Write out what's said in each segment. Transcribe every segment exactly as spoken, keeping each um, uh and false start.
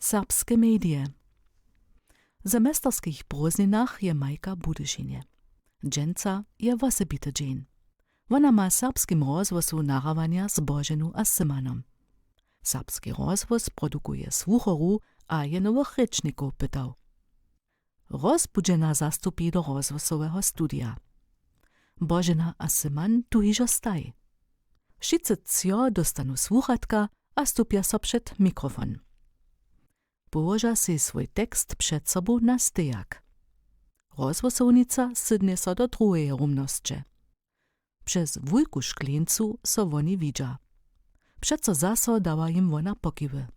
Serbske medije. W semesterskich prózdninach je Majka w Budyšinje. Dźensa je wosebity dźeń. Wona ma w Serbskim rozhłosu nahrywanja z Boženu a Symanom. Serbski rozhłos produkuje słuchoru a je nowych rěčnikow pytał. Rozbudźena zastupi do rozhłosoweho studija. Božena a Syman tu hižo staj. Wšitcy třo dóstanu słuchatka a stupja so před mikrofon. Połoža sej swój tekst před sobu na stejak. Rozhłosownica sydnje so do druheje rumnosće. Přez wulku škleńcu so woni widźa. Přeco zaso dawa jim wona pokiwy.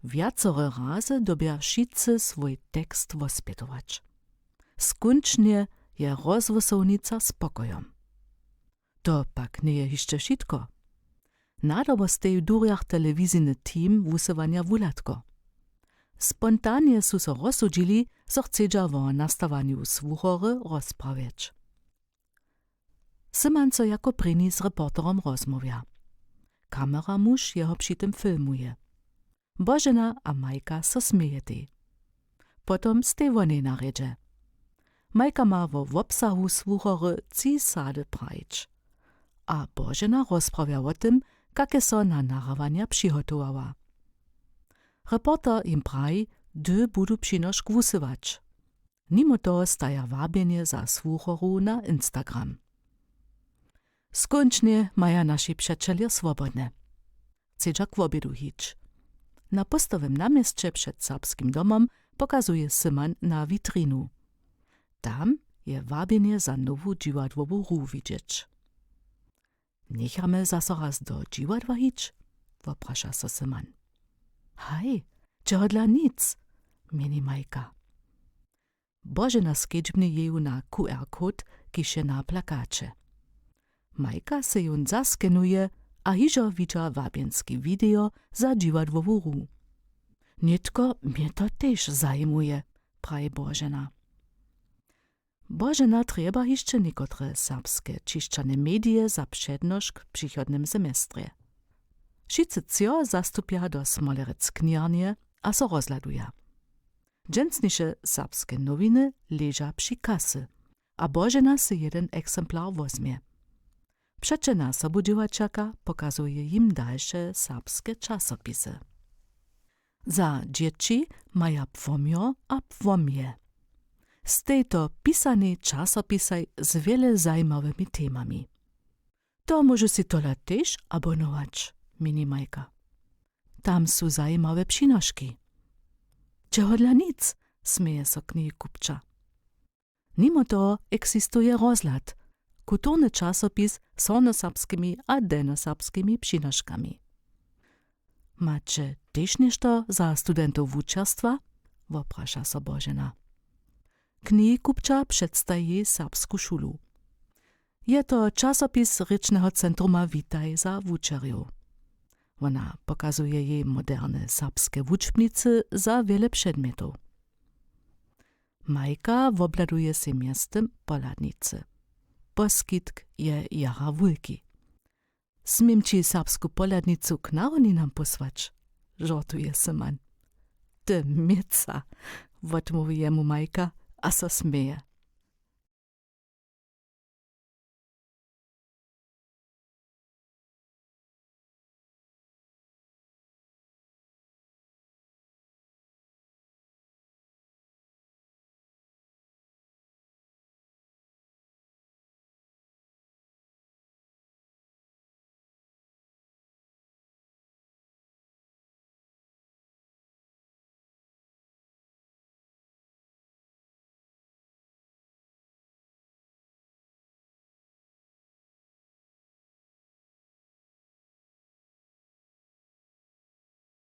Wjacore razy dyrbja wšitcy swój tekst wospjetować. Skónčnje je rozhłosownica spokojom. To pak njeje hišće wšitko. Nadobo steji w durjach telewizijny team wusyłanja wuhladkow. Spontanje su so rozsudźili, zo chcedźa wo nastawanju słuchory rozprawjeć. Syman so jako prěni z reporterom rozmołwja. Kameramuž jeho při tym filmuje. Božena a Majka so smějetej. Potom stej wonej na rjedźe. Majka ma wo wobsahu słuchory tři sady prajić. A Božena rozprawja wo tym, kak je so na nahrywanja přihotowała. Reporter jim praji, hdy budu přinošk wusyłać. Nimo toho staja wabjenje za słuchoru na Instagram. Skónčnje maja naši přećeljo swobodne. Chcedźa k wobjedu hić. Na póstowym naměsće před Serbskim domom pokazuje Syman na witrinu. Tam je wabjenje za nowu dźiwadłowu hru widźeć. Njechamy zaso raz do dźiwadła hić? Wopraša so Syman. Haj, čehodla nic, měni Majka. Božena skedźbnje jeju na QR kod, kiž je na plakaće. Majka sej jón zaskenuje a hižo widźa wabjenski video za dźiwadłowu hru. Nětko mje to tež zajimuje, praji Božena. Božena trjeba hišće někotre serbske ćišćane medije za přednošk w přichodnym semestrje. Wšitcy třo zastupja do Smolerec knjarnje a so rozhladuja. Dźensniše serbske nowiny leža při kasy a Božena sej jedyn eksemplar wozmje. Přećelna sobudźěłaćerka pokazuje jim dalše serbske časopisy. Za dźěći maja Płomjo a Płomje. Stej to pisanej časopisaj z wjele zajimawymi temami. To móžu sej tola tež abonować, měni Majka. Tam su zajimawe přinoški. Čehodla nic, směje so knihi kupča. Nimo toho eksistuje Rozhlad, kulturny časopis z hornjoserbskimi a delnjoserbskimi přinoškami. Maće tež něšto za studentow wučerstwa? Wopraša so Božena. Knihi kupča předstaji serbsku šulu. Je to časopis rěčneho centruma Witaj za wučerjow. Wona pokazuje jej moderne serbske wučbnicy za wjele předmjetow. Majka wobhladuje sej mjeztym pohladnicy. Poskitk je jara wulki. Směm ći serbsku pohladnicu k narodninam pósłać? Žortuje Syman. Ty měca, wotmołwi jemu Majka a so směje.